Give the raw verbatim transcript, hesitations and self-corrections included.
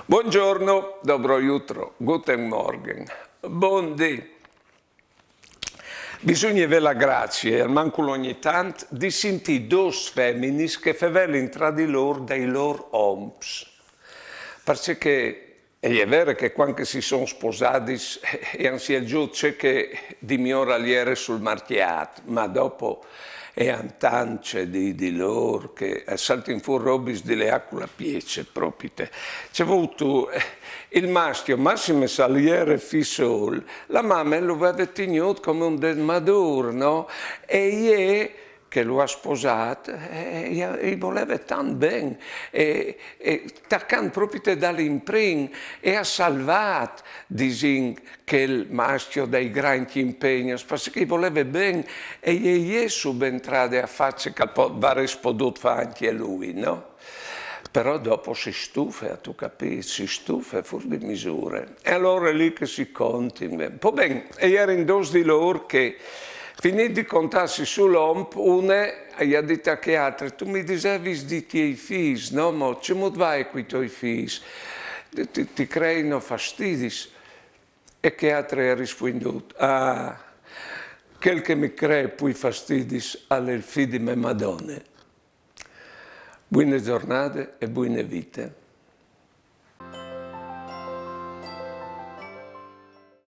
Buongiorno, dobro jutro, guten Morgen, bundì. Bisugne vê la gracie, almancul ogni tant, di sintî dôs feminis che fevelin tra di lôr dai lôr oms. Parcè che e je vere che cuant che si son sposadis, eh, e àn sielzût ce che di miôr al jere sul marcjât, ma dopo e àn tant ce di, di lôr che a saltin fûr robis di leâ cu la piece, propite. Ce vûstu, eh, il mascjo, massime se al jere fi sôl, la mame lu veve tignût come un det madûr, no? E jê che lu à sposât, eh, i, i voleve tant ben, e, e tacant propite dal imprin, e à salvât, disìn, chel mascjo dai grancj impegnos, parcè che i voleve ben, e jê, jê e je subentrade a fâ ce che al po-, varès podût fâ ancje lui, no? Però dopo si stufe, âstu capît, si stufe fûr di misure. E alore li che si contin, ben. Po ben, e jerin dôs di lôr che, finît di contâsi sul om, une i à dit a chê altre: «Tu mi disevis di tiei fîs, no? Ma cemût vae cui tiei fîs? Ti, ti, ti creino fastidis?» E chê altre e à rispuindût: «Ah, chel che mi cree plui fastidis al è il fi di mê madone.» Buine zornade e buine vite.